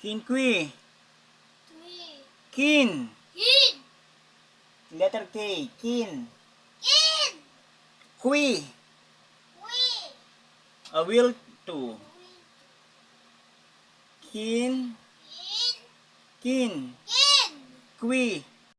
Kin qui. Qui. Kin. Kin. Letter K. Kin. Kin. Qui. Qui. A will to. Kin. Kin. Kin. Kin. Qui.